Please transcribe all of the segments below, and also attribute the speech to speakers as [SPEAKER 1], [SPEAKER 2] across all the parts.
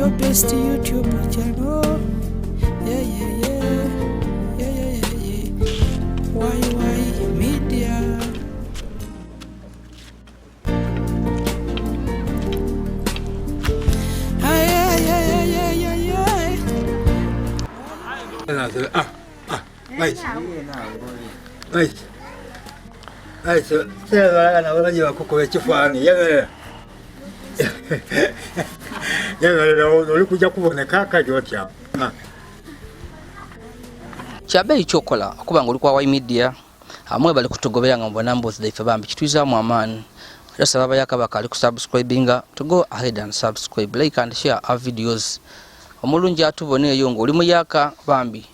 [SPEAKER 1] Your best YouTube channel. Yeah. YY Media. Ay, ay, ay, ay, ay, ay, ay.
[SPEAKER 2] Ah, right. Right. Right, so, sera ekifaananyi yemerera yemerera oli kujja kuboneka akali otya. Ah.
[SPEAKER 3] Kyabeeyi kyokola okuba nga oli kwa Y Media, amwe bali kutugobera nga mubona mboozi dhaife, bambi kitwizaamu amaani. Era saba abayaka bakali kusubscribinga to go ahead and subscribe, like and share our videos. Omulungi atubona eyo ng'oli muyaka bambi,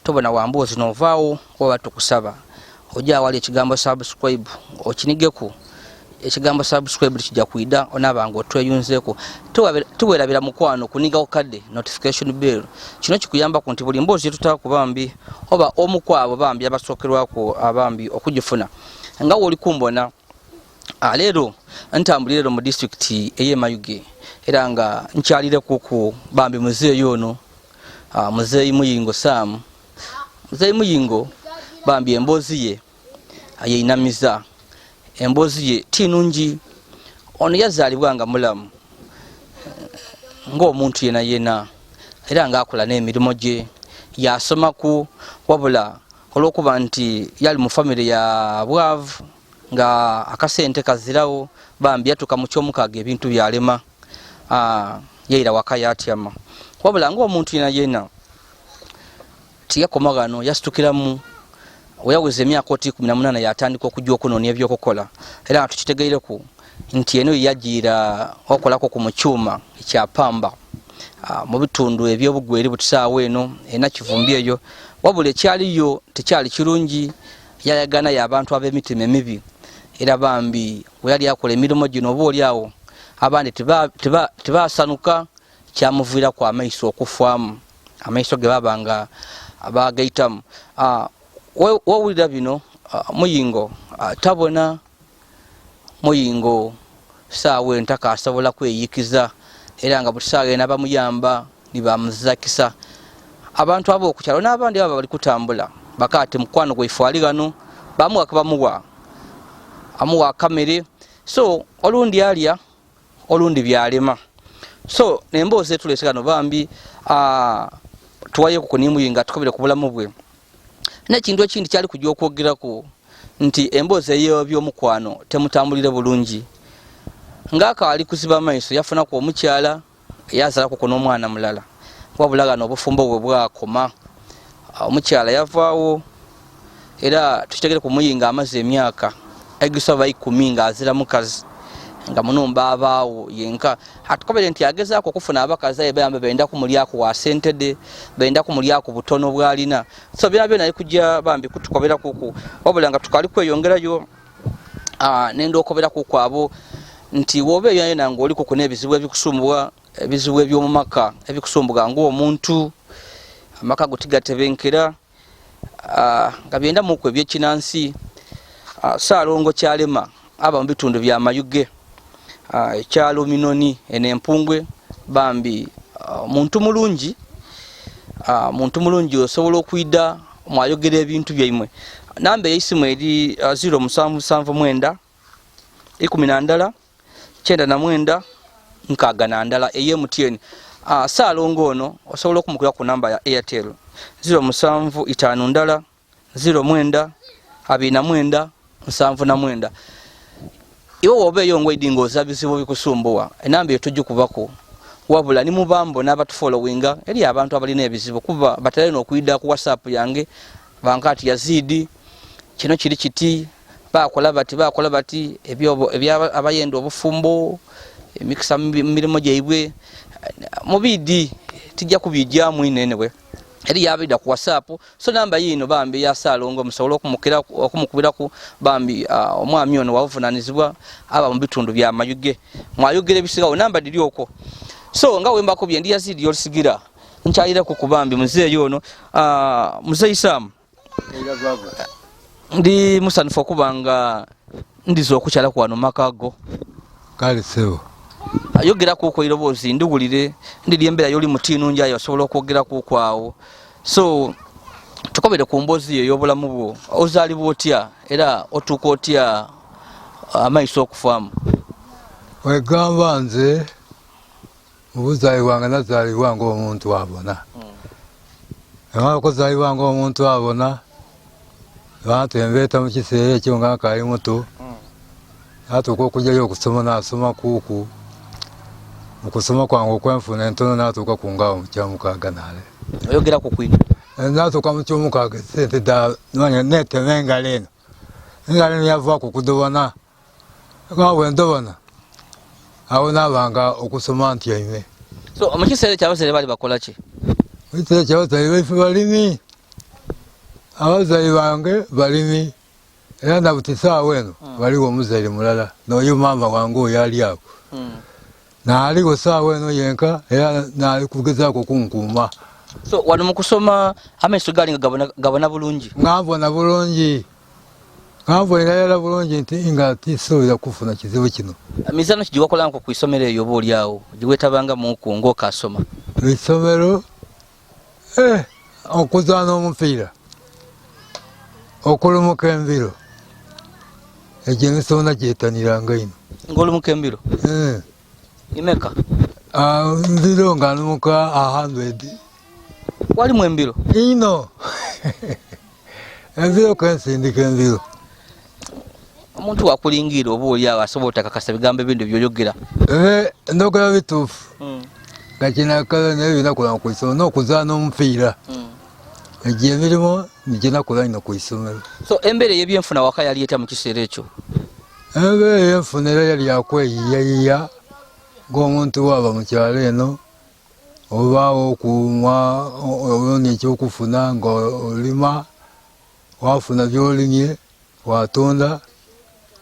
[SPEAKER 3] tobona wa mboozi novaawo oba tukusaba ojja awali ekigambo subscribe okinigeku. Ekigambo subscribe kijja kwida onaaba nga otweyunzeeko. Tuwerabira mukwano kunigawo kadde notification bell. Kino kikuyambaku nti buli mboozi yetutaku bambi oba omu kwabo bambi abasookerwako abambi okugifuna. Nga woli kumbona leero ntambulira ero mu disitulikiti ey'e Mayuge, era nga nkyalireku ku bambi muzeeyi ono, muzeeyi Muyingo Sam. Muzeeyi Muyingo bambi emboozi ye yeinamiza, emboozi ye ti nungi. Ono yazaalibwa nga mulamu ng'omuntu yena yena, era ng'akola n'emirimu gye, yasomaku, wabula olw'okuba nti yali mu famire ya bwavu nga akasente kazirawo, bambi yatuuka mu kyomukaaga ebintu byalema, yeira waka yatyama. Wabula ng'omuntu yena yena tiyakoma ghano, yasitukiramu weyaweza emyaka oti 18 yatandika okujja okunoonya ebyokukola. Era nga tukitegeireku nti eno yajiira okolako ku mukyuma ekya pamba, mu bitundu ebyobugweri butusaawa eno ena kivumbi eyo. Wabula ekyaliyo tekyali kirungi, yayaganayo abantu ab'emitima emibi. Era bambi weyali akola emirimu gino oba oli awo abandi tebasanuka, kyamuviiraku amaiso okufaamu, amaiso ge baba nga bagaitamu. Wowulira bino, Muyingo tabona. Muyingo saawa eno takasobola kweyikiza, era nga buli saawa eno abamuyamba nibamuzakisa. Abantu ab'okukyalo n'abandi abo bali kutambula bakaati mukwano gwaife ali ghano, bamuwa kebamuwa, amuwa akamere, so olundi alya olundi byalema. So nemboozi etulese ghano bambi, tuwayeku ku nimuyingo atukobere ku bulamu bwe. N'ekintu ekindi kyali kujja okwogeraku nti emboozi ey'ebyomukwano temutambulire bulungi. Ng'akaali kuziba amaiso yafunaku omukyala yazalaku ku n'omwana mulala, wabula ghano obufumbo bwe bwakoma, omukyala yavaawo. Era tukitegere ku Muyingo amaze emyaka egisoba 10 ng'azira mukazi, nga munumba abaawo yenka. Atukobere nti agezaako okufuna abakazi aye bayamba benda kumulyaku wa sente de, benda kumulyaku butono bwalina. So byona byona ali kujja bambi kutukobera kuku. Wabula nga tukali kweyongerayo, nenda okobera kuku abo nti woba eyo yona nga oli kuku n'ebizibu ebikusumbuwa, ebizibu eby'omu maka ebikusumbuwa ng'omuntu, amaka go tigatebenkera, nga byenda muku ebyekinansi. Saalongo Kyalema aba mu bitundu bya Mayuge, ekyalo Minoni eno Empungwe. Bambi muntu mulungi, muntu mulungi, osobola okwida mwayogera ebintu byaimwe. Namba ey'eisimu eri 0779 11 99 61 eye MTN. Saalongo ono osobola okumukira ku namba ya Airtel 0751 09 29 79. Iwe woba eyo ngoidi ng'oza bizibu bikusumbuwa, enamba eyo tugikubako. Wabula ni mubambo n'abatufollowinga, eri abantu abalina ebizibu kuba batera ino okwida ku WhatsApp yange banka ati Yazidi kino kiri kiti, bakola bati, bakola bati, ebya abayenda obufumbo, emikisa mu mirimu gyaibwe mubidi tijja kubijjamu inene bwe eri yabida ku WhatsApp. So namba yiino bambi ya Saalongo musobole okumukubiraku bambi. Omwami ono wabuvunanizibwa aba mu bitundu bya Mayuge, mwayogera ebisigawo namba diri okwo. So nga wembakubye ndi Yazidi olusigira nkyaliraku ku bambi muzeeyi ono, muzeeyi Sam. Ndi musanyufu okuba nga ndiza okukyalaku wano maka go.
[SPEAKER 2] Kale sebo.
[SPEAKER 3] Yogeraku ku eiroboozi ndiwulire, ndiri embeera yoli mutiinu njayo osobola okwogeraku kwawo. So tukobere ku mboozi yo ey'obulamu bwo, ozaalibwa otya era otuuka otya amaiso okufaamu?
[SPEAKER 4] Wegamba nze obuzaali bwange nazaalibwa ng'omuntu abona. Emala okuzaalibwa ng'omuntu abona, bantembeeta mu kiseera ekyo nga nkaali muto, natuuka okujjayo okusoma nasoma kuuku. Mu kusoma kwange okwenfuna entono natuuka ku ngaawo mu kyamukaaga nale.
[SPEAKER 3] Oyogeraku kwino?
[SPEAKER 4] Natuuka mu kyomukaaga esente da netema engalo eno. Engalo eno yavaako kudobana. Nga bwe ndobana awo nabanga okusoma ntyaime.
[SPEAKER 3] So mu kiseera ekyo abazaire baali bakola ki?
[SPEAKER 4] Mu kiseera ekyo abazaire baife balimi. Abazaire bange balimi era na buti saawa eno waliwo omuzaire mulala n'oyo maama wange oyo ali awo. Naaliwo saawa eno yenka era naali kugezaako okunkuuma.
[SPEAKER 3] So wano mu kusoma amaiso gaali nga gabona bulungi?
[SPEAKER 4] Nga mbona bulungi. Nga mbonera irala bulungi nti nga tisuubira kufuna kizibu kino.
[SPEAKER 3] Mizano ki gyewakolanku ku isomero eyo oba oli awo gyeweetabangamuku ng'okasoma?
[SPEAKER 4] Isomero okuzaana omupiira, okulumuka embiro, egyo emisomo nagyetaniranga ino.
[SPEAKER 3] Ng'olumuka embiro? Imeka?
[SPEAKER 4] Mbiro nga numuka 100.
[SPEAKER 3] Walimu embiro?
[SPEAKER 4] Ino. Embiro kensindika embiro.
[SPEAKER 3] Omuntu wakulingira oba oli awo asobola otakakasa bigambo ebindi byoyogera?
[SPEAKER 4] Ndogera bituufu. Nga kinakala naye binakola ku isomero n'okuzaana omupiira. Egyo emirimu nigyenakola ino ku isomero.
[SPEAKER 3] So embeera ey'ebyenfuna waka yali etya mu kiseera ekyo?
[SPEAKER 4] Embeera ey'enfuna era yali yakweyiyayiya ng'omuntu waaba mu kyalo eno obaawo okuuma olonda ekyokufuna nga olima, wafuna byolimye watunda,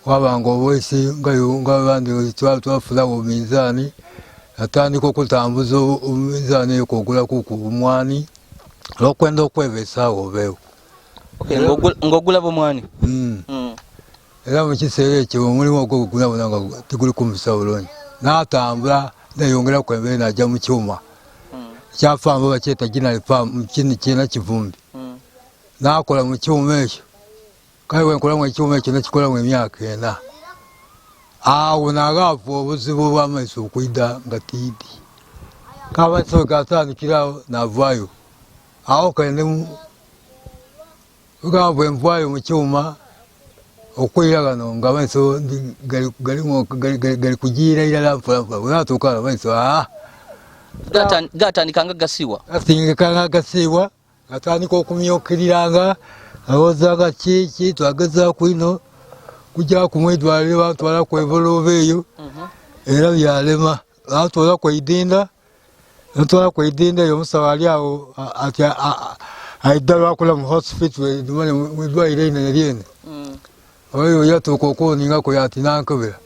[SPEAKER 4] waba nga obwesi nga abandi twafuna minzaani, natandika okutambuza ominzaani eyo kwogulaku ku bumwani olwokwenda okwebesaawo obeewo.
[SPEAKER 3] Ng'ogula bumwani?
[SPEAKER 4] Era mu kiseera ekyo omulimu ogwo gunabona nga teguli kumpisa bulungi. Natambula neyongeraku embeera najja mu kyuma kya faamu bakyeta ginali faamu kyina kivumbi. Nakola mu kyuma ekyo, kale bwenkolamu ekyuma ekyo nakikolamu emyaka 4. Awo nagaafa obuzibu obw'amaiso okwida nga tiidi. Amaiso gatandikirawo navaayo. Awo kende nga bwe nvaayo mu kyuma okwira ghano nga amaiso gali kujiira irala mpola mpola. Bwe natuuka ghano amaiso
[SPEAKER 3] Gatandika nga gasiiwa?
[SPEAKER 4] Gatandika nga gasiiwa, gatandika okumyukiriranga, alowooza nga kiki twagezaaku ino kujja ku mwidwaliro bantwalaku ebulooba eyo era byalema. Bantwalaku eidinda, bantwalaku eidinda eyo omusawo ali awo ati aidha lwakula mu hospital mwidwaliro einene lyene. Oyo yatuuka okuningaku ati nankebera,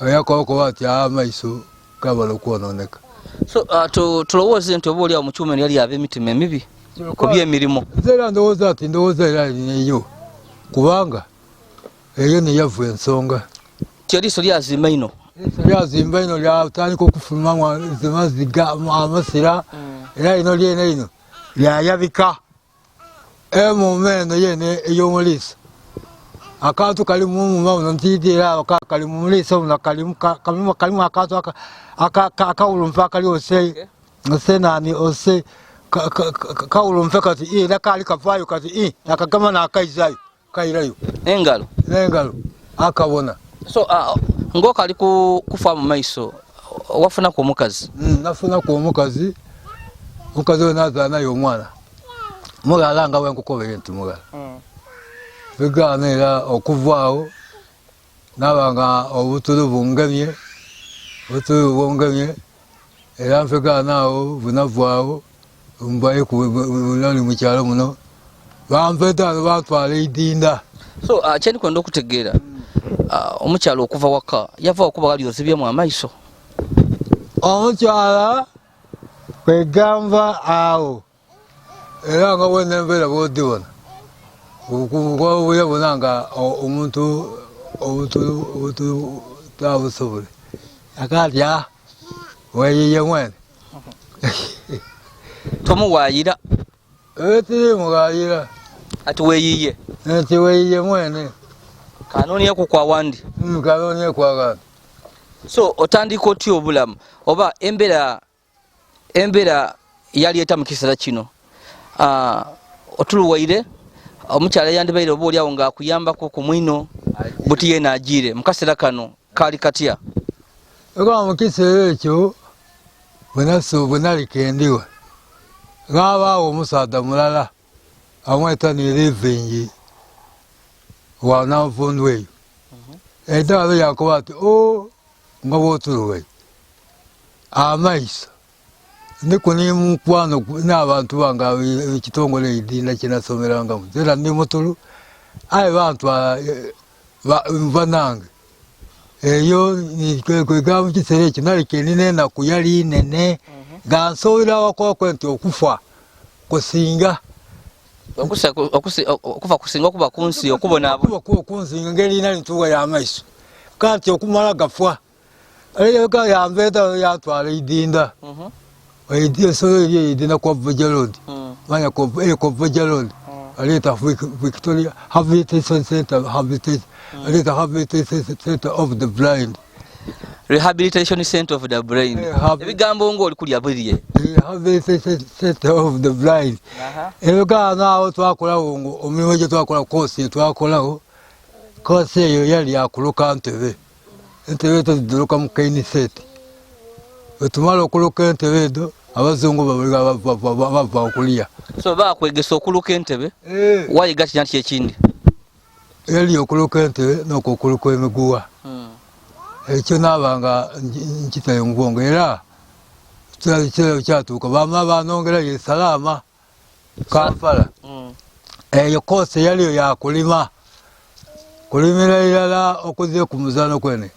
[SPEAKER 4] yakobakoba ati amaiso gabala okwononeka.
[SPEAKER 3] So tulowooze nti oba oli awo mu kyuma eno yali ab'emitima emibi ku by'emirimu?
[SPEAKER 4] Nze era ndowooza nti ndowooza era eyo kubanga eyo neyava ensonga.
[SPEAKER 3] Ti eriiso lyazimba ino?
[SPEAKER 4] Eriiso lyazimba ino lyatandika okufulumamu amaziga amasira era lino lyene lino lyayabika. Emuma eno yene ey'omuliiso akantu kali mumuma muno ntiidi era kali mu muliiso muno kalimu akantu akawulumpa akali ose nani ose kawulumpe kati era kaali kavaayo kati nakagama nakaizayo kairayo.
[SPEAKER 3] N'engalo?
[SPEAKER 4] N'engalo akabona.
[SPEAKER 3] So ng'okali kufa mu maiso wafunaku omukazi?
[SPEAKER 4] Nafunaku omukazi, omukazi oyo nazaala naye omwana mughala nga bwenkukobere nti mughala. Bigaana era okuvaawo naba nga obutulu bungemye, obutulu bungemye era nfigaana awo bunavaawo mbaye nali mu kyalo muno bampeta bantwala eidinda.
[SPEAKER 3] So kyendikwenda okutegeera omukyala okuva waka yava okuba wali ozibyemu amaiso?
[SPEAKER 4] Omukyala kwegamba awo era nga bwena embeera bwodibona kubona nga omuntu obutulu tabusobole. Akati a weyiye mwene.
[SPEAKER 3] Tomuwaayira.
[SPEAKER 4] Tiri mughayira.
[SPEAKER 3] Ati weyiye.
[SPEAKER 4] Nti weyiye mwene.
[SPEAKER 3] Kanoonyeku kwa wandi.
[SPEAKER 4] Kanoonyeku agantu.
[SPEAKER 3] So otandika otya obulamu oba embeera yali eta mu kiseera kino? Otuluwaire omukyala yandibaire oba oliawo ng'akuyambako ku mwino buti yeena agiire mu kaseera kano kaali katya?
[SPEAKER 4] Ega mu kiseera ekyo bwe nalika endiwa ghabaawo omusaadha mulala amweta ni Livingi wa Nanvundu eyo. Eddagala yankoba ati o nga bw'otuluwaire amaiso ndiku ni mukwano n'abantu bange ekitongole edinda kye nasomerangamu era ndi mutulu aye bantwala banange eyo kwegamba mu kiseera ekyo nalika nina enaku yali nene nga nsobola wakwakwe nti okufa kusinga
[SPEAKER 3] okufa kusinga okuba ku nsi okubonaabona
[SPEAKER 4] okuba kunsinga ngeri nali ntuuka y'amaiso kanti okumala gafa yambeeta yantwala eidinda esolo eri eidinda kwa Voja Road manya kwa Voja Road aleeta Victoria Rehabilitation Center, Rehabilitation Center of the Blind.
[SPEAKER 3] Rehabilitation Center of the Brain. Ebigambo ng'oli kulya birye.
[SPEAKER 4] Rehabilitation Center of the Blind. Ebigambo awo twakolawo omulimu gye twakola koosi twakolawo koosi eyo yali yakuluka ntebe. Entebe ezo tuziduluka mu kaini set. Bwe tumala okuluka entebe ezo abazungu bava okulya.
[SPEAKER 3] So bakwegesa okuluka entebe wayiga kina ki ekindi?
[SPEAKER 4] Yali okuluka entebe n'okukuluka emiguwa. Ekyo naabanga nkitaye mu bwongo era kyatuuka bamala banongerayo e Salaama Kampala. Eyo koosi yaliyo yakulima kulimira irala okuze ku muzaano kwene.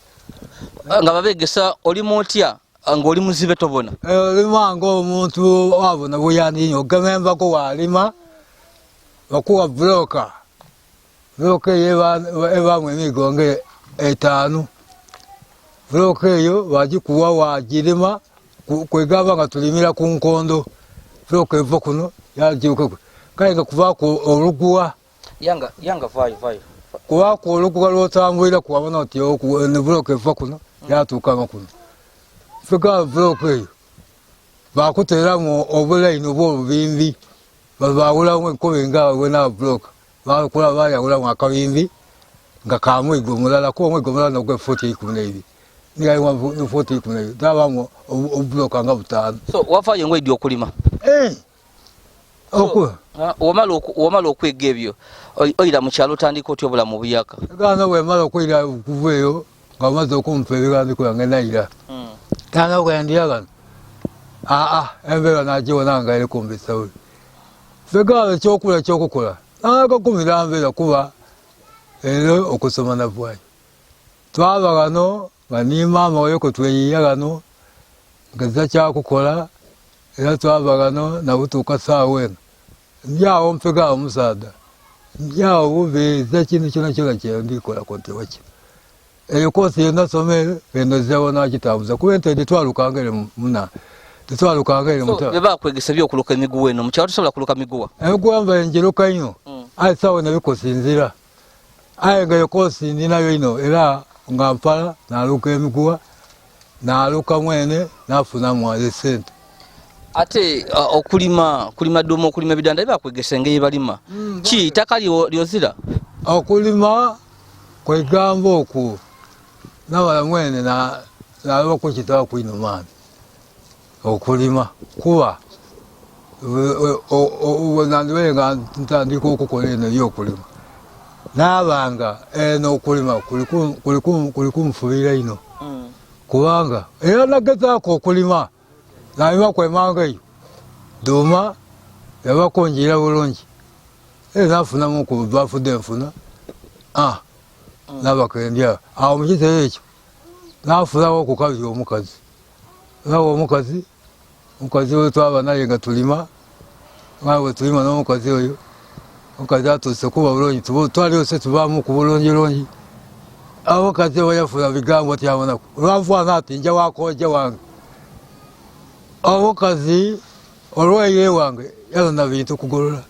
[SPEAKER 3] Nga babegesa olima otya ng'oli muzibe tobona?
[SPEAKER 4] Olima ng'omuntu wabona buyandi ogema embago walima bakuwa buloka. Buloka eyo ebaamu emigo nga 5. Buloka eyo bagikuwa wagirima kwegamba nga tulimira ku nkondo. Buloka eva kuno yagiruka kale nga kubaako oluguwa.
[SPEAKER 3] Yanga vaayo.
[SPEAKER 4] Kubaako oluguwa lw'otambulira kuwabona oti ne buloka eva kuno yatuukanga kuno. Fega buloka eyo bakuteeramu obulayini oba obubimbi baawulamu enkobe nga wena buloka bakola bayawulamu akabimbi nga ka mwigo mulala kuba omwigo mulala nogwe fuuti 12 niga fuuti 12 tabamu obuloka nga 5.
[SPEAKER 3] So wafaayo ng'oidya okulima? Wamala okwega ebyo oyira mu kyalo otandika otya obulamu obuyaka?
[SPEAKER 4] Gaana bwemala okwira okuva eyo nga bamaze okumpa ebiwandiiko byange nayira. Gaana bwendira gano embeera nagiwona nga eri kumbisawo. Fegaala ekyokulya ekyokukola nagakumira mbeera kuba era okusoma navaayo. Twaba gano nga ni maama oyo kwe tweyiiya gano ngeza kyakukola era twaba gano nabutuuka saawa eno. Ndi awo mpega omusaadha ndi awo bubeeza kintu kyona kyona kyendikola nti waki. Eyo koosi yenasoma eyo enozeewo nagitambuza kuba ente tetwalukanga ere muna tetwalukanga ere muta.
[SPEAKER 3] Bwe bakwegesa ebyokuluka emiguwa eno mu kyalo tosobola kuluka miguwa?
[SPEAKER 4] Emiguwa mba ngiruka nnyo aye saawa nabikosinzira aye nga eyo koosi ndinayo ino era nga mpala naluka emiguwa naluka mwene nafunamu esente.
[SPEAKER 3] Ate okulima kulima dduuma okulima ebidanda bakwegesa engeri balima ki ttaka lyozira?
[SPEAKER 4] Okulima kwegamba okwo nabala mwene nalaba kukitaba kwino maani okulima kuba nandibere nga ntandika okukola eno ebyokulima nabanga eno okulima kulikunfubira ino kubanga era nagezaako okulima nalima kwemanga eyo duuma yabakunjira bulungi era nafunamu ku bafudde nfuna nabakendya awo mu kiseera ekyo nafunawo okukazi omukazi nawe omukazi omukazi oyo twaba naye nga tulima nga bwe tulima n'omukazi oyo omukazi atuuse kuba bulungi twali ose tubaamu ku bulungi lungi. Omukazi oyo yafuna bigambo tyabonaku olwanfaana ati nja wakojja wange. Omukazi olwaire wange yanona bintu kugolola.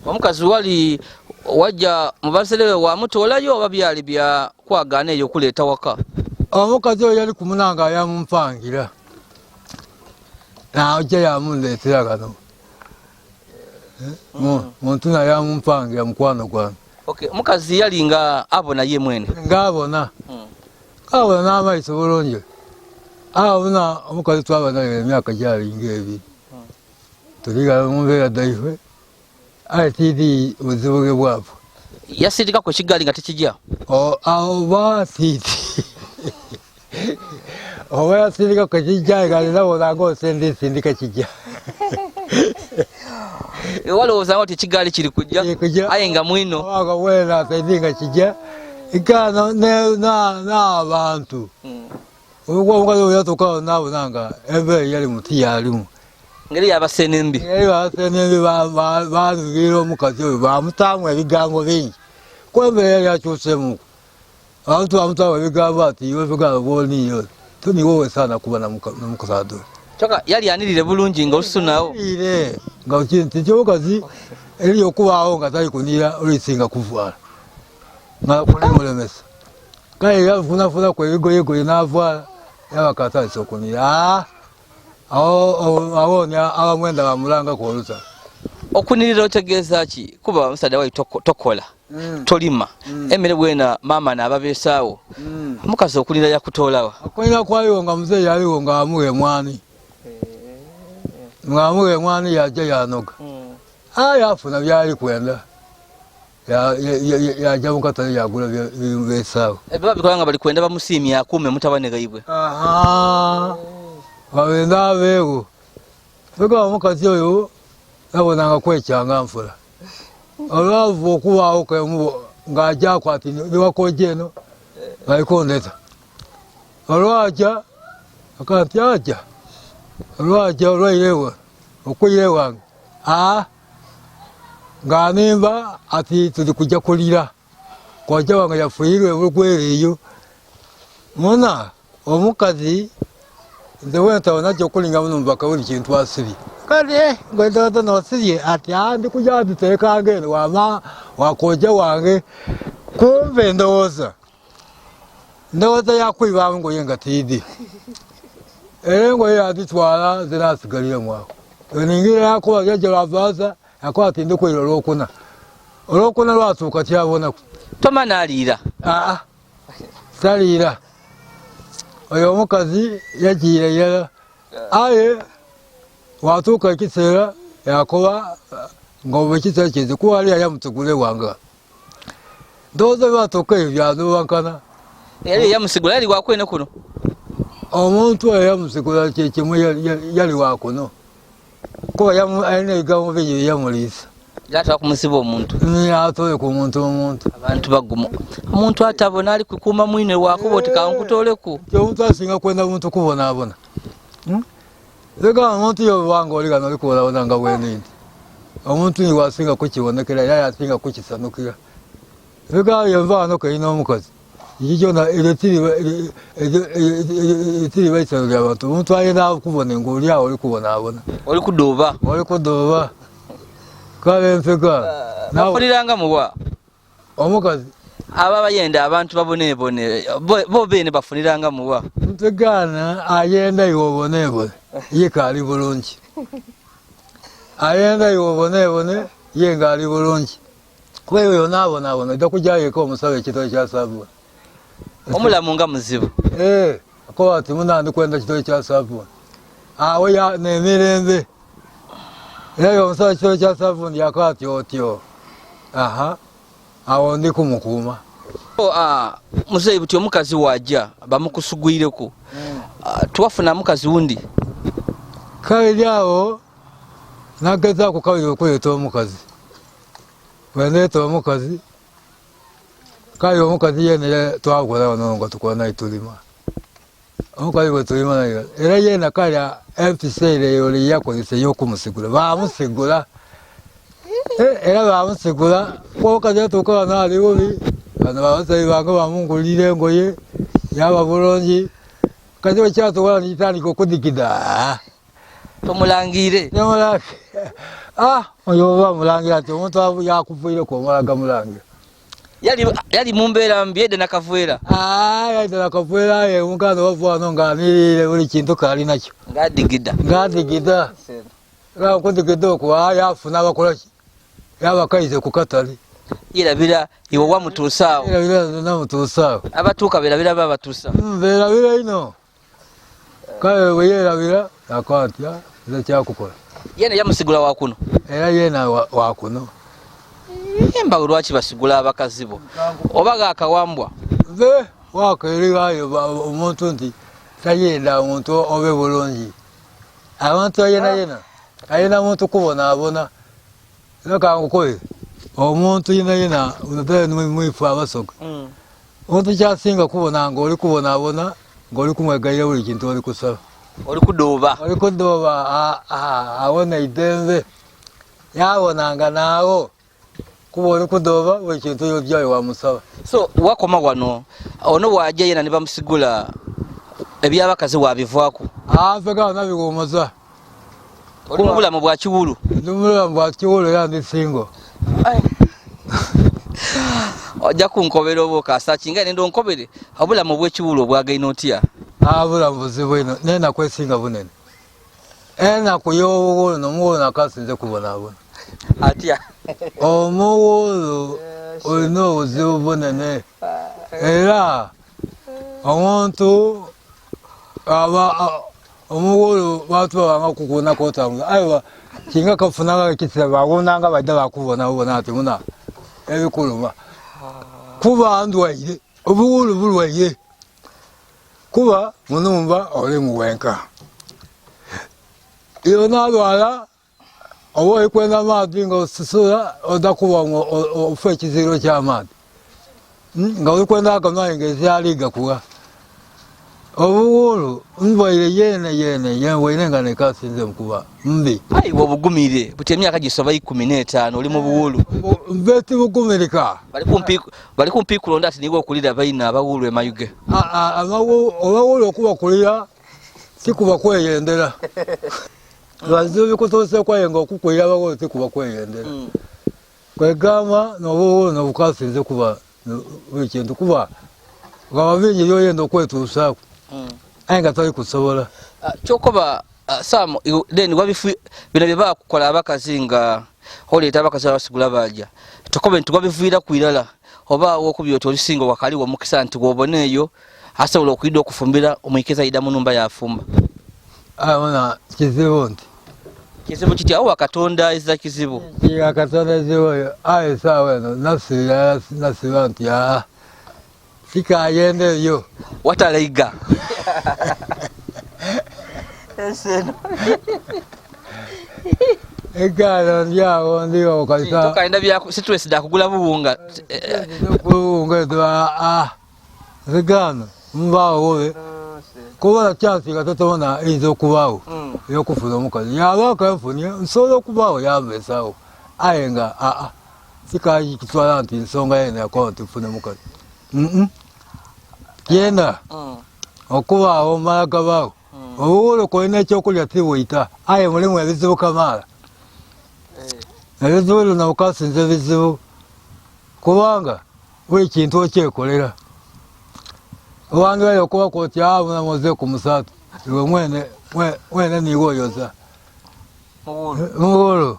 [SPEAKER 3] Omukazi wali wajja mubazire we wamutoolayo oba byali bya kwagaana eyo okuleeta waka?
[SPEAKER 4] Omukazi oyo yali kumunanga yamumpangira najja yamundeetera kano. Muntu naye yamumpangira mukwano gwange.
[SPEAKER 3] Okay, omukazi yali nga abona ye mwene?
[SPEAKER 4] Ng'abona. Abona n'amaiso bulungi. Abona omukazi twaba naye emyaka gyalinga ebiri. Tuligala mu mbeera dhaife aye tiidi buzibu bwe bwabwe.
[SPEAKER 3] Yasindikaku ekigaali nga tekijja?
[SPEAKER 4] Oba tiidi oba yasindikaku ekijja nga nabona ng'osindisindika kijja.
[SPEAKER 3] Walowooza nti ekigaali kiri kujja aye nga mwino
[SPEAKER 4] nga wena saidi nga kijja ikano n'abantu omukazi oyo yatuukawo nabona nga embeera yali muti yalimu
[SPEAKER 3] ngeri yabasenembi.
[SPEAKER 4] Ngeri yabasenembi balugira omukazi oyo bamutaamu ebigambo bingi kuba embeera yali akyusemuku. Abantu bamutaamu ebigambo ati iwe ebigambo bwoniyo toniwe wesaana kuba namukasaada oyo.
[SPEAKER 3] Kyokka yali anirire bulungi nga olusunawo.
[SPEAKER 4] Anirire nga kintu ky'omukazi eri okubaawo nga tali kunira olusinga kuvaala nga kulimulemesa. Kale yafunafunaku ebigoyegoye n'avaala yaba katandise okunira. Awo abamwenda bamulangako olusa.
[SPEAKER 3] Okunirira otegeeza ki? Kuba omusaadha wali tokola, tolima, emmere bwena maama n'ababeesaawo. Omukazi okunira yakutoolawa?
[SPEAKER 4] Okunira kwaliwo nga muzeeyi yaliwo nga amuwa emwani. Nga amuwa emwani yajja yanoga. Aye afuna byali kwenda. Yajja mu katale yagula bibeesaawo.
[SPEAKER 3] Ebyo babikola nga bali kwenda bamusiimye akuume mutabani ghaibwe.
[SPEAKER 4] Babenda abeewo. Fega omukazi oyo nabonanga kwekyanga nfula. Olwavu okubaawo kemu ng'ajja ati niwakojja eno balikundeta. Olwaja akanti aja. Olwaja olwairewo okwire wange. Ng'animba ati tuli kujja kulira. Kojja wange yafiirwe obugwere eyo. Muna omukazi nze wentawo najja okulinga muno mubaka buli kintu asibye. Kale ngwendowooza n'osibye ati ndi kujja nditeekanga eno wama wakojja wange. Kumbe ndowooza. Ndowooza yakwibamu ngoye nga tiidi. Era engoye yazitwala nze nasigalira mwawo. Eningira yakuba jjajja lwavaaza yakuba ati ndikwira olwokuna. Olwokuna lwatuuka kyabonaku.
[SPEAKER 3] Toma n'aliira?
[SPEAKER 4] Taliira. Oyo omukazi yagiira irala. Aye watuuka ekiseera yakuba ng'oba ekiseera kizi kuba ali yamutegula ewanga. Ndowooza bwatuuka ebyo byanubankana.
[SPEAKER 3] Yali yamusigula yali wakwene kuno?
[SPEAKER 4] Omuntu oyo yamusigula kyekimu yali wakuno. Kuba alina ebigambo bingi bye yamuliisa.
[SPEAKER 3] Yatwala kumusiba omuntu.
[SPEAKER 4] Atole ku muntu omuntu.
[SPEAKER 3] Abantu bagumu. Omuntu atabona ali kukuuma mwine wakuba oti kankutoleku.
[SPEAKER 4] Omuntu asinga kwenda muntu kubonaabona. Leka omuntu yobanga oli gano oli kubonaabona nga bwendi nti. Omuntu niwe asinga kukibonekera era yasinga kukisanukira. Leka yenva wano kerina omukazi. Ekyo kyona etiriba isano lya bantu. Omuntu ayenda akubone ng'oli awo oli kubonaabona.
[SPEAKER 3] Oli kuduuba.
[SPEAKER 4] Oli kuduuba. Kale mpeka.
[SPEAKER 3] Bafuniranga muwa?
[SPEAKER 4] Omukazi.
[SPEAKER 3] Aba bayenda abantu babonebone bo beene bafuniranga muwa?
[SPEAKER 4] Ntegaana ayenda iwe obonebone ye kaali bulungi. Ayenda iwe obonebone ye ng'ali bulungi. Kuba iwe onaabonaabona ojja kujjayo eka omusawo ekitole kya sabuuni.
[SPEAKER 3] Omulamu nga muzibu.
[SPEAKER 4] Akoba ati munandi kwenda kitole kya sabuuni. Awo n'emirembe. Era omusawo ekitole kya sabuuni yakoba ati otyo. Awo ndi kumukuuma.
[SPEAKER 3] Muzeeyi buti omukazi wajja bamukusugwireku. Tuwafuna mukazi wundi?
[SPEAKER 4] Kabiri awo nagezaako kabiri okuleeta omukazi. Bwe ndeeta omukazi kale omukazi yena twakola wano nga tukola naye tulima. Omukazi bwe tulima naye era yena kale ebiseera eyo yakozesa ey'okumusigula bamusigula. Era bamusigula omukazi yatuuka wano ali bubi. Bano babazayi bange bamungulira engoye yaba bulungi kati wekyatobola nitandika okudigida.
[SPEAKER 3] Tomulangire.
[SPEAKER 4] Oyo oba mulangira nti omuntu yakuviireko omala gamulangira.
[SPEAKER 3] Yali mu mbeera mbi edda nakavwera.
[SPEAKER 4] Yadda nakavwera ye omukazi wava wano ng'amirire buli kintu kaali nakyo.
[SPEAKER 3] Ng'adigida.
[SPEAKER 4] Ng'adigida. Nga okudigida okwo yafuna abakola ki? Yabakaize ku katale.
[SPEAKER 3] Yerabira iwe wamutuusa awo.
[SPEAKER 4] Yerabira namutuusa awo.
[SPEAKER 3] Abatuuka berabira babatuusa.
[SPEAKER 4] Berabira ino. Kale bwe yerabira akwatya nze kyakukola.
[SPEAKER 3] Yena yamusigula wa kuno.
[SPEAKER 4] Era yena wa kuno.
[SPEAKER 3] Embawo lwaki basigula abakazi bo? Oba gakawambwa?
[SPEAKER 4] Nze wakeerirayo omuntu nti tayenda omuntu obe bulungi. Abantu ayena yena. Ayena muntu kubonaabona. Era kangukoye omuntu yena yena unatale mwifu abasoga. Omuntu kyasinga kubona nga oli kubonaabona ng'oli kumwegayira buli kintu oli kusaba.
[SPEAKER 3] Oli kudooba.
[SPEAKER 4] Oli kudooba awona eddembe. Yawonanga naawo. Kuba oli kudooba buli kintu yojjayo wamusaba.
[SPEAKER 3] So wakoma wano ono wajja yena ne bamusigula ebyabakazi wabivaako.
[SPEAKER 4] Nfega nabiwumuza.
[SPEAKER 3] Oli mu bulamu bwa kiwulu.
[SPEAKER 4] Ndi mu bulamu bwa kiwulu era ndi single.
[SPEAKER 3] Ojja kunkobera oba okaasa kinga nenda onkobere obulamu bw'ekiwulu obwagaina otya?
[SPEAKER 4] Bulamu buzibu ino n'enaku esinga bunene. Enaku y'obuwulu n'omuwulu nakasinze kubonaabona.
[SPEAKER 3] Atya?
[SPEAKER 4] Omuwulu olina obuzibu bunene era omuntu aba omuwulu bantu babanga kukunako otambula aye kinga kafunanga ekisira bawonanga badda bakubonabona ati muna ebikuluma kuba ndwaire obuwulu bulwaire kuba munumba oli muwenka iyo nalwala oba olikwenda amaadhi nga osisula odda kuba ofa ekiziro ky'amaadhi nga olikwenda agamaayi nga ezyali gakuwa. Obuwulu ndwaire yene yene yenwaire nga nekasinze mukuba mbi.
[SPEAKER 3] Ayi obugumire buti emyaka gisoba 15 oli mu buwulu.
[SPEAKER 4] Nve tibugumirika.
[SPEAKER 3] Bali kumpi kulonda ati niwe okulira baina abawulu emayuge.
[SPEAKER 4] Abawulu okubakulira sikuba kweyendera. Bazibu bikutuuse kwaye nga okukulira abawulu sikuba kweyendera. Kwegamba n'obuwulu nobukasinze kuba buli kintu kuba nga bingi byoyenda okwetuusaako. Aye nga toli kusobola.
[SPEAKER 3] Kyokoba Sam then wabifu bino bye bakukola abakazi nga oleeta abakazi abasigula baja. Tokobe nti wabiviira ku irala oba wokubyo oti olisinga wakaliwo omukisa nti wobona eyo asobola okuyida okufumbira omwikeza yida mu numba yafumba.
[SPEAKER 4] Abona kizibu nti.
[SPEAKER 3] Kizibu kiti awo Katonda eza kizibu.
[SPEAKER 4] Kiga Katonda ezibu aye saawa eno nasiba nti sikayenda eyo.
[SPEAKER 3] Wataleiga.
[SPEAKER 4] Egaalo ndi awo ndiwo kalisa.
[SPEAKER 3] Tokayenda bya stress da kugula buwunga.
[SPEAKER 4] Buwunga ezo zigano mbaawo wobe. Kuba chance nga totobona eyinza okubaawo ey'okufuna omukazi. Yaba kanfunye nsobola okubaawo yambeesaawo. Aye nga sikakitwala nti nsonga yena yakola nti nfune mukazi. Yena okubaawo mala gabaawo. Obuwulu kulina ekyokulya tibuyita aye mulimu ebizibu kamaala. Ebizibu bino bukasinze bizibu kubanga buli kintu okyekolera. Owandibaire okuba koti munamuze ku musaatu iwe mwene niwe oyoza. Muwulu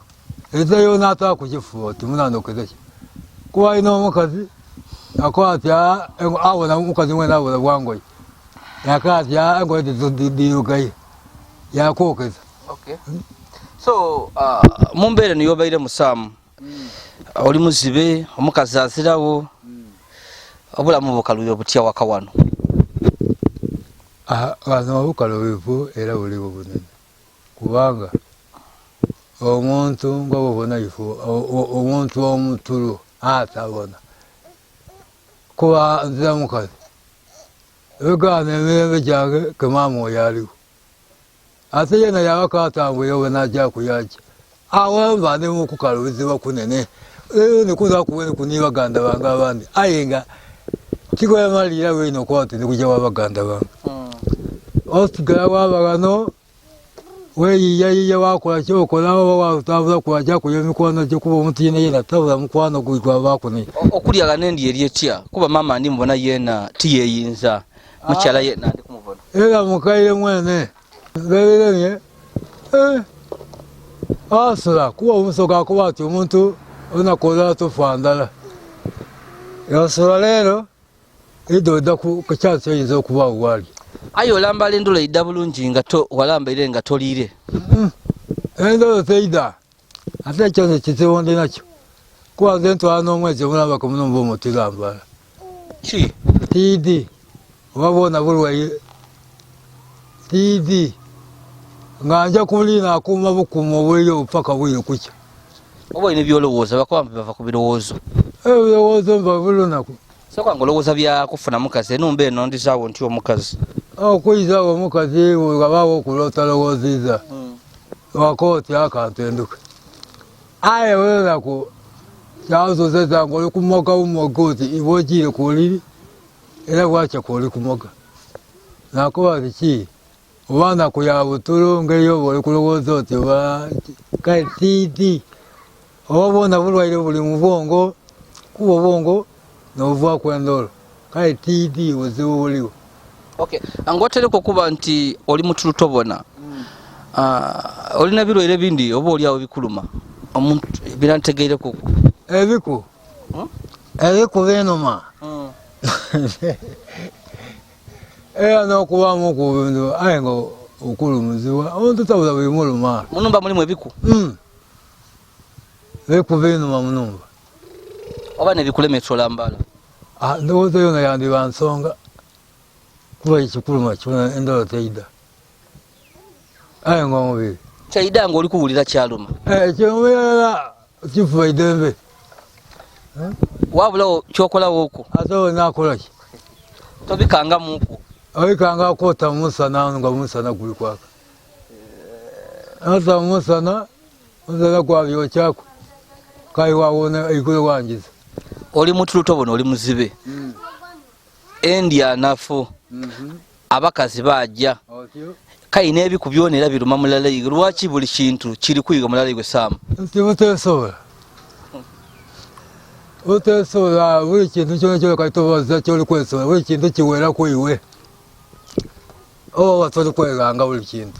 [SPEAKER 4] ezeyo n'ataka kukifuba oti munanokeze ki. Kuba alina omukazi akola ati abona omukazi mwene abona bwangoye. Yakola ati engoye dirugaye yakwokeza.
[SPEAKER 3] So mu mbeera eno yobaire musaamu oli muzibe omukazi azirawo obulamu bukalubye butya waka wano?
[SPEAKER 4] Wano obukalubivu era buliwo bunene kubanga omuntu nga bwobona ifo omuntu omutulo atabona kuba nzira mukazi ebigaana emirembe gyange kemaama oyo aliwo ate yena yabaka atambwire oba najja kuyajja awo mba ndi mukukalubizibwa kunene Leero nikuzakuweneku ni baganda bange abandi aye nga kikoyamalira wino okuba nti ndikuja wa baganda bange. Osigala waba ghano weyiyayiya wakola kyokola oba watambula kwaja kuya emikwano gyo kuba omuntu yenayena tabula mukwano gwabaku naye.
[SPEAKER 3] Okulya ghano endya eri etya? Kuba maama ndi mubona yeena tiyeyinza, mukyala yeena ndi kumubona.
[SPEAKER 4] Era mukaire mwene beberemye asula kuba omusoga akuba ati omuntu olunaku olulala tofa ndala. Yasula leero idho oidha ku chance oyinza okuba wali.
[SPEAKER 3] Aye olambala endolo eidha bulungi nga walambaire nga toliire.
[SPEAKER 4] Endolo teidha ate ekyo nze kizibu ndi nakyo kuba nze ntwala n'omwezi omulamba ku munumba omwo tilambala.
[SPEAKER 3] Ki?
[SPEAKER 4] Tiidi oba bwona bulwaire tiidi nga nja kubuli nakuuma bukuuma obuliri obwo paka bwire kukya.
[SPEAKER 3] Oba olina ebyolowooza bakuba mbu bava ku birowoozo.
[SPEAKER 4] Ebirowoozo nva buli lunaku.
[SPEAKER 3] Sooka nga olowooza bya kufuna mukazi enumba eno ndizaawo ntya omukazi.
[SPEAKER 4] Okwizawo omukazi wabaawo okulootalowooziza wakooti akantu enduke. Aye buli lunaku kyazozeza nga oli kumoga bumoga oti iwe ogiire ku buliri era bwakya kwoli kumoga. Nakoba nti ki oba naku ya butulo ngeri oba oli kulowooza oti oba kale tiidi oba bwona bulwaire buli mu bwongo kuba obwongo nobuvaaku endolo kale tiidi buzibu buliwo.
[SPEAKER 3] Okay, ng'otereka okuba nti oli mutulu tobona, olina ebirwaire ebindi oba oli awo bikuluma omuntu birantegeireku?
[SPEAKER 4] Ebiku ebiku binuma era n'okubaamu ku bintu aye nga okulumizibwa omuntu tabula bimuluma.
[SPEAKER 3] Munumba mulimu ebiku?
[SPEAKER 4] Biku binuma munumba.
[SPEAKER 3] Oba nebikulemesa olambala?
[SPEAKER 4] Ndowooza yona yandiba nsonga kuba ekikuluma kyona endolo teida aye nga omubiri
[SPEAKER 3] kyaida nga oli kuwulira kyaluma.
[SPEAKER 4] Ekirumira kifuba idembe.
[SPEAKER 3] Wabulawo kyokolawo okwo?
[SPEAKER 4] Ate nakola ki?
[SPEAKER 3] Tobikangamuku?
[SPEAKER 4] Obikanga kwota mumusana nga omusana guli kwaka. Ota mumusana, omusana gwabyokyaku kale wawona eigulu wangiza.
[SPEAKER 3] Oli mutulu tobona oli muzibe. Endya nafu. Abakazi baja. Kai n'ebiku byona era biruma mulala igwe. Lwaki buli kintu kiri kwiga mulala igwe Sam?
[SPEAKER 4] Nti butesobola. Butesobola buli kintu kyona kyona kali tobaza kyoli kwesobola buli kintu kiweraku iwe. Oba toli kweganga buli kintu.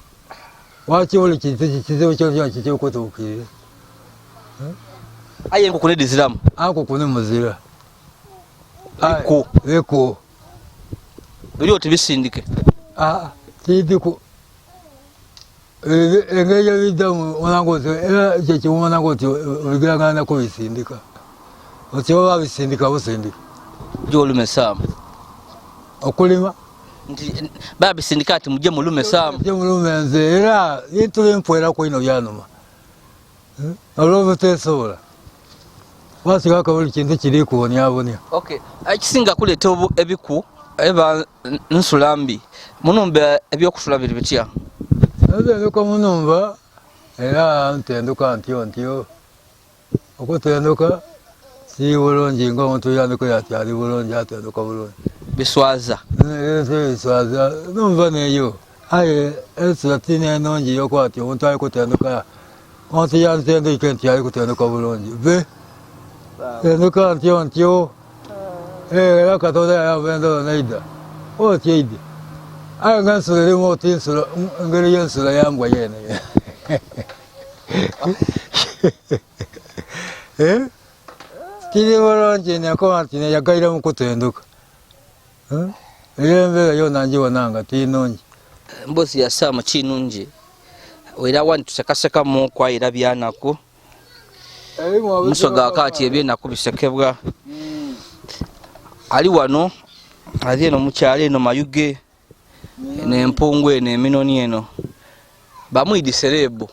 [SPEAKER 4] Lwaki buli kintu kizibu kyona kyona kikiri kutuukirira?
[SPEAKER 3] Aye enkukune dhiziramu?
[SPEAKER 4] Ankukune muzira.
[SPEAKER 3] Biku.
[SPEAKER 4] Biku.
[SPEAKER 3] Biri oti bisindike?
[SPEAKER 4] Tidiku. Engeri ebiddamu onanga oti era kyekiwonanga oti obigiragana kubisindika. Oti oba bisindika busindika.
[SPEAKER 3] Gyolume Sam.
[SPEAKER 4] Okulima?
[SPEAKER 3] Nti babisindika ati muje mulume Sam.
[SPEAKER 4] Muje mulume nze era bintu bimpweraku ino byanuma. Olw'obuteesobola. Wasigako buli kintu kiri kubonyabonya.
[SPEAKER 3] Okay. Ekisinga kuleeta ebiku eba nsula mbi. Munumba ebyokusula biri bitya?
[SPEAKER 4] Ntenduka munumba era ntenduka ntyo ntyo. Okutenduka si bulungi ng'omuntu yandikola ati ali bulungi atenduka bulungi.
[SPEAKER 3] Biswaza?
[SPEAKER 4] Biswaza numva neyo. Aye ensula ti n'enungi yokuba ati omuntu ali kutenduka omuntu yantendwike nti ali kutenduka bulungi. Be tenduka ntyo ntyo. Era Katonda yayamba endolo neida oti eide. Aye nga ensula erimu oti nsula engeri y'ensula yambwa yene. Kiri bulungi nekuba nti neyagaire mu kutenduka. Eyo embeera yona njibona nga ti nungi.
[SPEAKER 3] Emboozi ya Sam kinungi era wani tusekasekamu kwayira byanaku. Musoga akati ebyenaku bisekebwa. Ali wano ali eno mukyalo eno Mayuge eno empungu eno eminoni eno bamwidi serebu.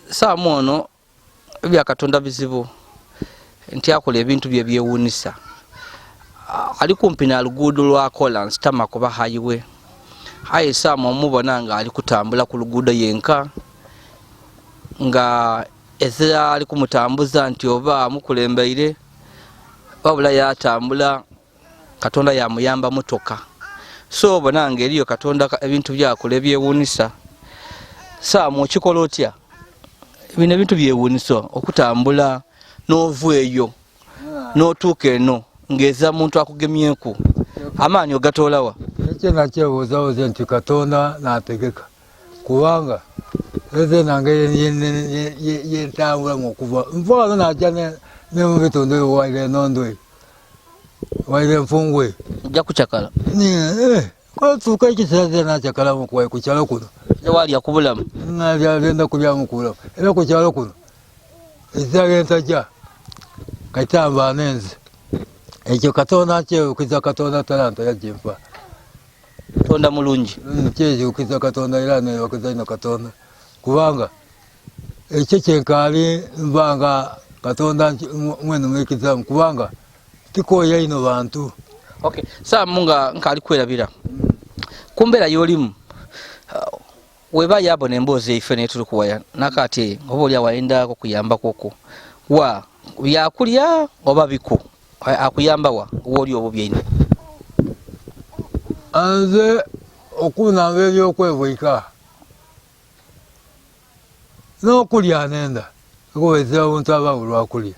[SPEAKER 3] Sam ono ebya Katonda bizibu nti akola ebintu bye byewuunisa. Ali kumpi na luguudo lwa kolansi tamakuba highway. Aye Sam omubona nga ali kutambula ku luguudo yenka nga Ezira ali kumutambuza nti oba amukulembeire, wabula yatambula Katonda yamuyamba mutoka. So obona nga eriyo Katonda ebintu byakola ebyewuunisa. Saamu okikola otya? Bino ebintu byewuunisa okutambula n'ova eyo n'otuuka eno ng'eza muntu akugemyeku, amaanyi ogatoolawa?
[SPEAKER 4] Ekyo nakyebuuzabuuza nti Katonda nategeka, kubanga eze nange yentambulamu okuva nva wano najja ne mu bitundu ebyo waire enondo eyo waire enfungu eyo
[SPEAKER 3] ojja kucakala.
[SPEAKER 4] Kwatuuka ekiseera ze nakyakalamu kuwaye ku kyalo kuno
[SPEAKER 3] Tewalya ku bulamu.
[SPEAKER 4] Nalya kulyamu ku bulamu era ku kyalo kuno ezira lyentajja katamba nenze ekyo Katonda nkyebukiza Katonda talanta yagimpa.
[SPEAKER 3] Katonda mulungi.
[SPEAKER 4] Nkyejukiza Katonda era nebakiza ino Katonda, kubanga ekyo kyenkaali nbanga Katonda mwenumikizamu, kubanga tikoya ino bantu.
[SPEAKER 3] Okay. Saamu nga nkaali kwerabira ku mbeera y'olimu, weba yabona emboozi eife naye tuli kuwaya nakati oba oli awayendako kuyambakoko wa byakulya oba biku akuyamba wa wooli obubi einho?
[SPEAKER 4] Nze okunamba ebyokwebwika n'okulya nenda kuba ezira buntu abawo lwakulya.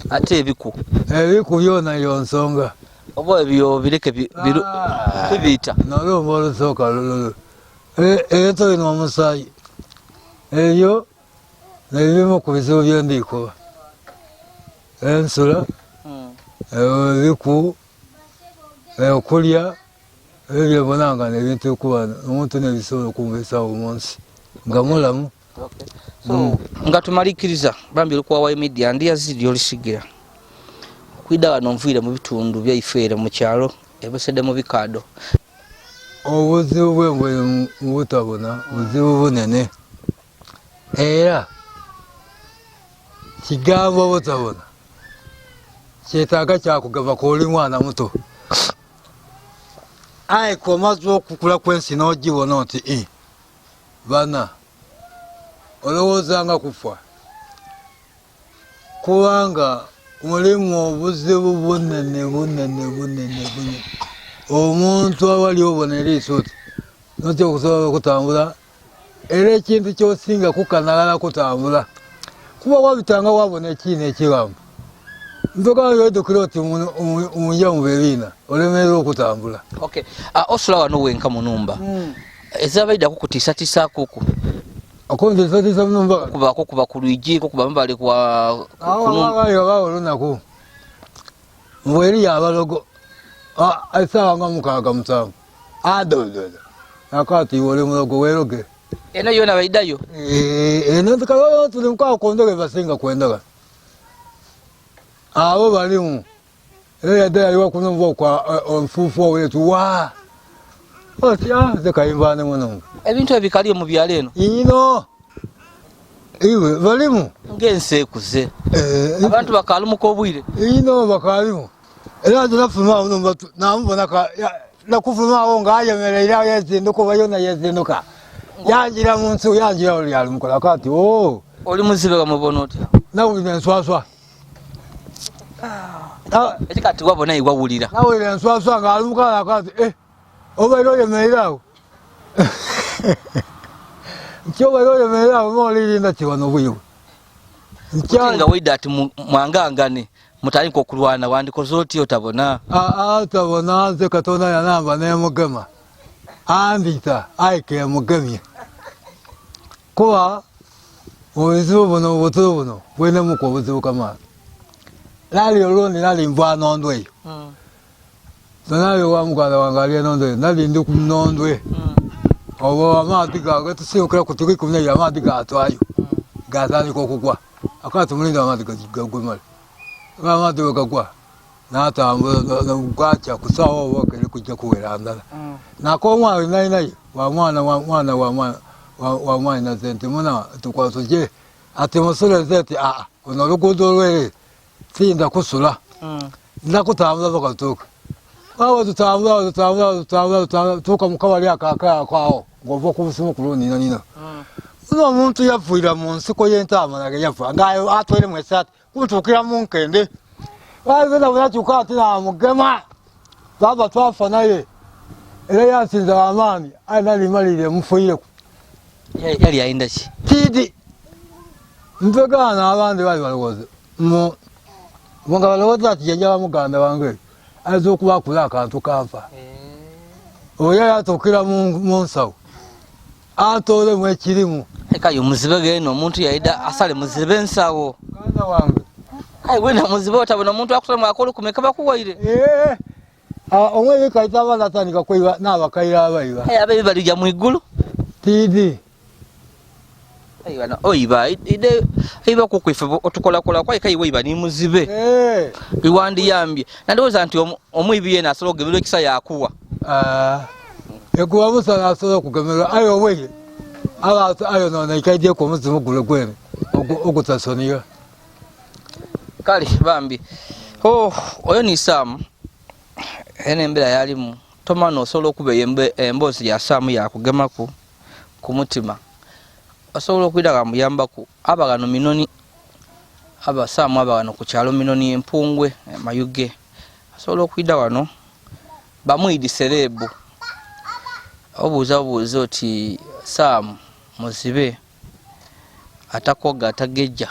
[SPEAKER 3] Ate ebiku?
[SPEAKER 4] Ebiku byona yo nsonga.
[SPEAKER 3] Oba ebyo bireke bibiita.
[SPEAKER 4] Nolumba olusooka ento ino omusaayi ebyo nebimu ku bizibu byendikuba ensula, ebiku, okulya ebyo byebona nga nebintu kuba omuntu nebisobola okumbesawo munsi nga mulamu.
[SPEAKER 3] So, nga tumalikiriza bambi olikuwa media ndi yazidi olisigira okwida wano nviire mu bitundu byaife era mu kyalo ebusede mu bikaado.
[SPEAKER 4] Obuzibu bwembwe mu butabona buzibu bunene, era kigambo butabona kyetaaga kyakugava k'oli mwana muto, aye komaze okukula kw'ensi n'ogibona nti bana olowoozanga kufa, kubanga mulimu obuzibu bunene bunene bunene bunene. Omuntu awali obona eriiso oti notya okusobola okutambula, era ekintu kyosinga kukanalala kutambula, kuba wabitanga wabona ekiina ekiwanvu ntoka yodukira oti munja mubebiina olemerera okutambula.
[SPEAKER 3] Okay. Osula wano wenka mu numba ezabaida kukutiisatiisa kuku?
[SPEAKER 4] Okuntiisatiisa munumba
[SPEAKER 3] kubaako kuba ku lwigi kukuba mubale kwa
[SPEAKER 4] awo olunaku mbweri abalogo esaawa nga 6 7 adododo akati oli mulogo weroge
[SPEAKER 3] eno yona baidayo
[SPEAKER 4] eno tukaba tuli mukakondege basinga kwendaga abo balimu era yadde yaliwo kuno kwa onfuufu owetu wa otya nze kayimba ne muno
[SPEAKER 3] ebintu ebikaliyo mu byalo eno
[SPEAKER 4] ino iwe balimu
[SPEAKER 3] ng'ensi ekuze abantu bakalumuka obwire
[SPEAKER 4] ino bakalimu era nze nafuluma muno namubona nakufulumaawo ng'ayemereire awo yezinduka oba yona yezinduka yanjira mu nsi yanjira oli alimukola kati
[SPEAKER 3] oli muzibe bamubona otya?
[SPEAKER 4] Nawulira enswaswa.
[SPEAKER 3] Ekikati wabona iwawulira
[SPEAKER 4] nawulira enswaswa ng'alimukola kati obaire oyemereire awo nti obaire oyemereire awo noolirinda kiwano bwiwe
[SPEAKER 3] nga weida ati mwangangane mutandika okulwana wandikoze otya otabona?
[SPEAKER 4] Tabona nze Katonda yanamba nemugema andita aike emugemye kuba obuzibu buno obutulo buno bwenemuku obuzibu kamaani nali olundi nali nva nondwe eyo nali wa muganda wange ali enondo eyo nali ndi ku nondwe obo amaadhi gatusiibukira ku tuga 12 amaadhi gatwayo gatandika okugwa akati mulinda amaadhi gagwe male amaadhi wegagwa natambula gwakya kusawa oba keri kujja kuwera ndala nako omwana nali naye wa mwana wa mwana wa mwana wa mwana naze nti muna tukwatuje ati musule nze ati aa ono oluguudo olwere siyinza kusula nza kutambula paka tuuka awo tutambula tutambula tutambula tutambula tuuka mukabali akakaako awo Ng'ova ku busimu ku luninanina. Uno omuntu yafiira mu nsiko y'entaama nage yafa nga atweremu esaati kuntuukira mu nkende. Bagenda bwenakyuka ati namugema. Baba twafa naye era yansinza amaani aye nali malire mufuireku.
[SPEAKER 3] Yali ayinda ki?
[SPEAKER 4] Kidi mpegaana abandi bali balowooza nga balowooza ati jjajja muganda wange ayinza okuba akula akantu kampa. Oyo yatuukira mu nsawo antoolemu ekirimu.
[SPEAKER 3] Kaye omuzibe geno omuntu yaida asale muzibe ensawo.
[SPEAKER 4] Muganda wange.
[SPEAKER 3] Aye wena muzibe otabona omuntu akusalamu akolukumi kabakuwaire.
[SPEAKER 4] Omwebi kaita abaana atandika kwiba n'abakaire abaiba.
[SPEAKER 3] Aye abebi balija mu igulu.
[SPEAKER 4] Tiidi.
[SPEAKER 3] Aye oiba ide iba kukwife otukolakola kwaye kaye weiba ni muzibe. Iwandiyambye. Nandowooza nti omwibi yena asobola okugemerwa ekisa yakuwa.
[SPEAKER 4] Ekuwa busa asobola okugemerwa aye obweye aba ayonoona ikaidyeku omuzimu gule gwene ogutasoniya.
[SPEAKER 3] Kale bambi. Oh, oyo ni Sam. Eno embeera yalimu. Tomana osobola okuba emboozi ya Sam yakugemaku ku mutima. Osobola okwida nga muyambaku aba gano Minoni, aba Sam aba gano ku kyalo Minoni Empungwe Mayuge. Osobola okwida wano bamwidi serebu. Obuuza obuuza oti Sam muzibe atakoga atagejja.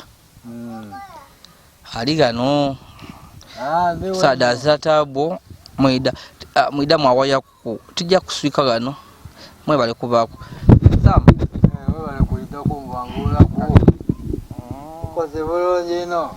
[SPEAKER 3] Ali gano sada zatabwo mwida mwida mwawaya ku tujja kuswika gano mwebale kubaako. Sam
[SPEAKER 4] webale kuyitako mubangulako. Okoze bulungi ino.